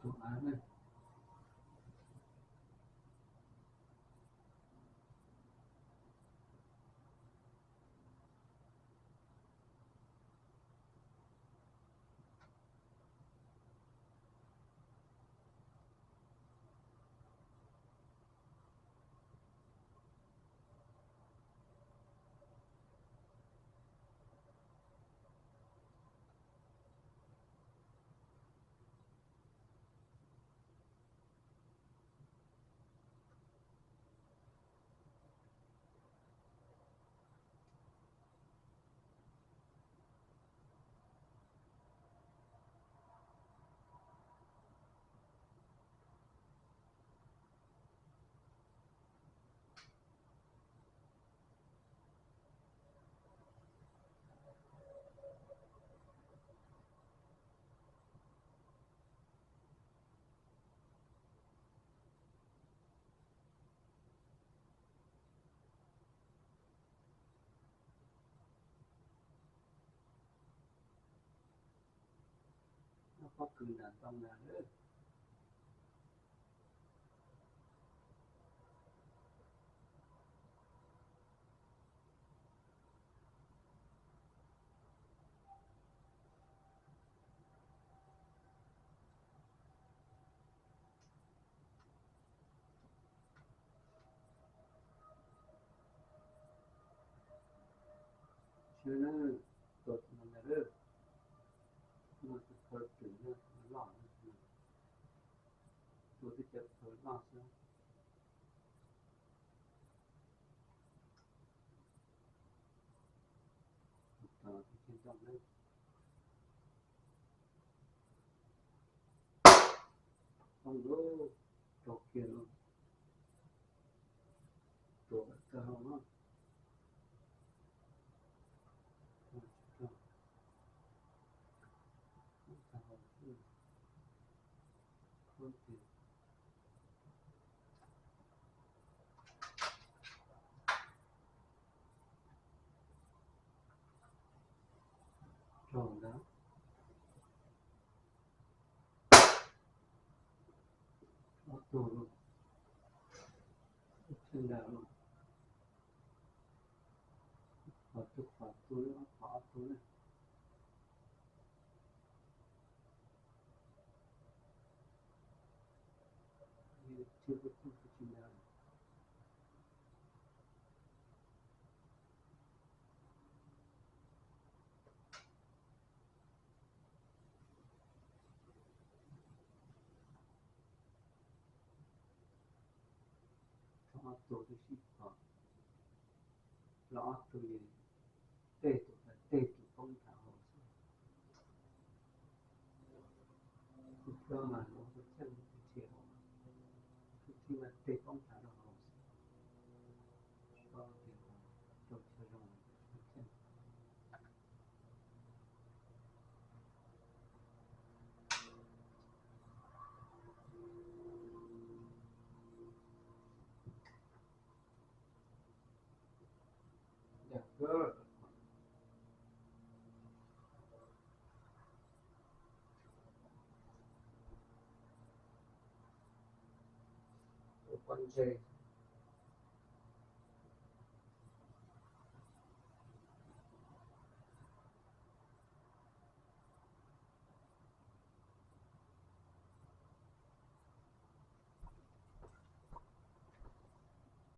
av na. Noj pob kws nram ntoo na lawm. Sawv daws, tua tus no na lawm. Tus no tus phaw twm na, tus loj na, tua tib cov phaw loj xwb. Tus no tus tsis ntoo na. Poob lawm, rau kiag lawm. Tuav kawg hauv na. Rau ntawd. Ob tug lauj, ib tug ntawd lauj, qhov twg qhov twg, ob qhov ob tug na. Tsis, tsis ntawd. Ob tug twb sib pom, los ob tug, tej tus, tej tus poob nrad hauv xwb. Tus plob mas tus cheej tus thiaj, tus thiaj mas tej poob nrad rau hauv xwb. Tsis paub tias rau chaw zoo tus cheej. Ua pob ntseg.